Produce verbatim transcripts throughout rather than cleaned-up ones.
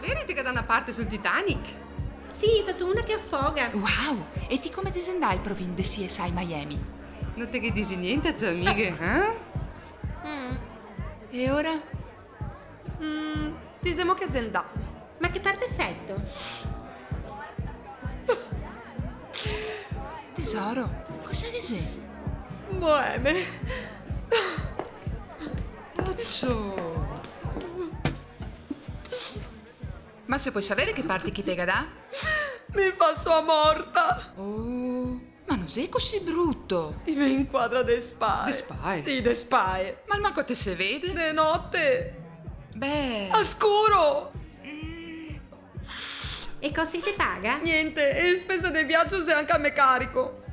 E ti te ga dà na parte sul Titanic? Sì, faso una che afoga. Wow! E ti come te xe ndà el provin de C S I Miami? No te ghe disi gnente a to amighe, eh? Mm. E ora? Mm, disemo che xe ndà. Ma che parte feto? Tesoro, cosa che xe? Boeme. Ocio. Ma se pol saver che parte che te ga dà? Me faso a morta. Oh, ma no xe cusì bruto. I me incuadra de spae. De spae? Sì, de spae. Ma almanco te se vede? De note. Beh. A scuro. Mm. E cosa i te paga? Gnente, e spese de viajo xe anca me carico.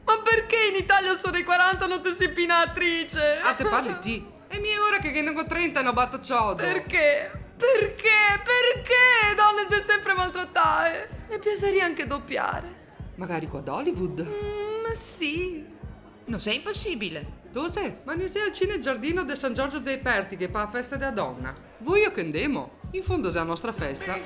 Ma perché in Italia sora i quaranta no te si pi na atrice? Ah, te parli ti? E mi ora che ghe ne go trenta no bato ciodo. Perché? Perché? Perché? Done xe sempre maltratae. Me piasaria anca dopiare. Magari qua ad Hollywood? Mm, sì. No xe inposibile. Dove xe? Ma no xe al Cine Giardino de San Giorgio de Pertiche pa festa dea dona. Voio che ndemo? In fondo xe a nostra festa.